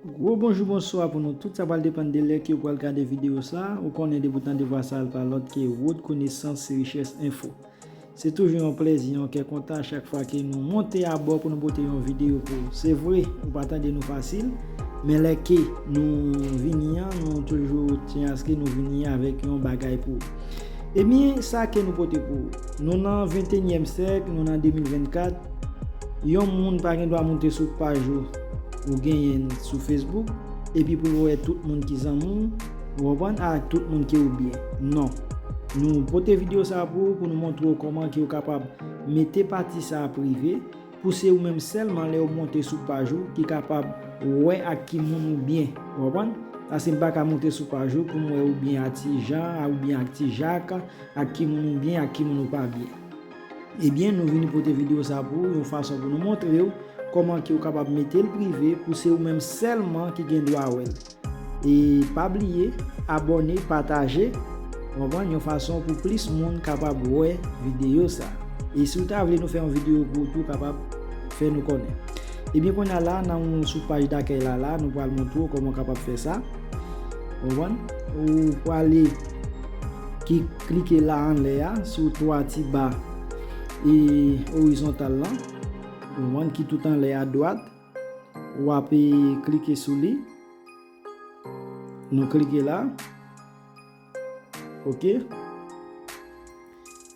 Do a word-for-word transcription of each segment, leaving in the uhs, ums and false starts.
Gwo bonjou, bonswa pou nou tout. Sa pral depann de lè ke w pral gade videyo sa. Ou konnen depi w tande vwa sa, l pa lòt ke Wood Konesans Richès Enfo. Se toujou yon plèzi, yon kè kontan chak fwa ke nou monte abò pou nou pote yon videyo pou ou. Se vre, ou pa tande nou fasil, men lè ke nou vini an, nou toujou tyen aske nou vini avèk yon bagay pou ou. Ebyen, sa ke nou pote pou ou. Nou nan ventenyèm syèk, nou nan de mil vennkat. Yon moun pa gen dwa moute sou paj ou, ou genyen l sou Facebook, epi pou l wè tout moun ki zanmi w, ou konprann, ak tout moun ke ou byen. Non. Nou pote videyo sa pou ou, pou nou montre w kòman ke ou kapab mete pati sa a prive, pou se ou menm sèlman lè ou monte sou paj ou ki kapab wè ak ki moun ou byen. Ou konprann? Paske m pa ka monte sou paj ou pou m wè ou byen ak ti Jan, ou byen ak ti Jak, ak ki moun ou byen, ak ki moun ou pa byen. Ebyen, nou vini pote videyo sa pou ou, yon fason pou nou montre w kòman ke ou kapab mete l prive pou se ou menm sèlman ki gen dwa wè l. E pa bliye, abòne, pataje, ou konprann, yon fason pou plis moun kapab wè videyo sa. E si w ta vle nou fè yon videyo pou ou tou, kapab fè nou konnen. Ebyen, kounye a la, nan yon sou paj dakèy la, la, nou pral montre w kòman w kapab fè sa. Ou konprann? Ou prale ki klike la anlè a, sou twa ti ba e orizontal lan. Ou konprann, ki tout anlè a dwat. W ap, e, klike sou li. Nou klike la. Ok.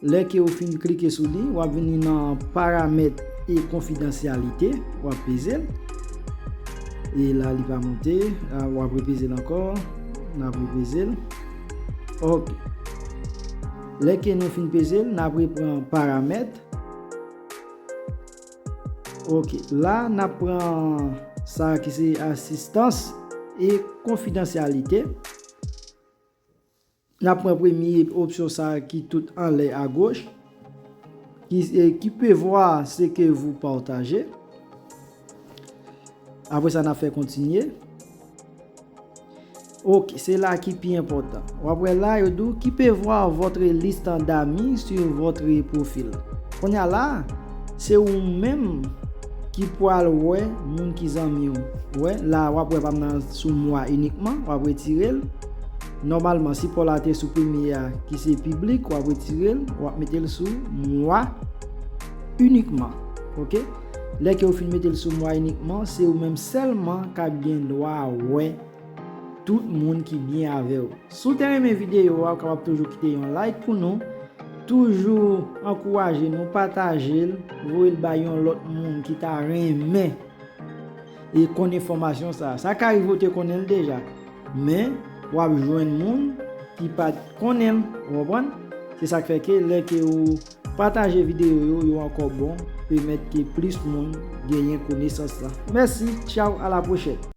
Lè ke ou fin klike sou li, w ap vini nan paramèt e konfidansyalite, w ap peze l. E la, li pa monte, la, w ap repeze l ankò, n ap repeze l. Ok. Lè ke nou fin peze l, n ap repran paramèt. Ok, la, n ap pran sa ki se asistans e konfidansyalite. N ap pran premye opsyon sa ki tout anlè agoch, ki, e, qui peut voir ce que vous partagez. Apre sa, n ap fè kontinye. Ok, se la ki pi enpòtan. W ap wè la, yo di w, qui peut voir votre liste d'amis sur votre profil. Kounye a la, se ou menm ki pral wè moun ki zanmi w. Wè, la, w ap wè pa m nan sou mwa inikman, w ap retire l. Nòmalman, si pa w la te sou premye a, ki se piblik, w ap retire l, w ap mete l sou mwa inikman. Ok? Lè ke w fin mete l sou mwa inikman, se ou menm sèlman k ap gen dwa wè tout moun ki byen avè w. Si w te renmen videyo a, w kapab toujou kite yon like pou nou. Toujou ankouraje nou, pataje l, voye l bay yon lòt moun ki ta renmen e konn enfòmasyon sa a. Sa ka rive w te konnen l deja, men w ap jwenn moun ki pa t konnen l, ou konprann? Se sa k fè ke lè ke ou pataje videyo yo, yo ankò bon, pèmèt ke plis moun genyen konesans la. Mèsi, tchaw, a la pwochèn.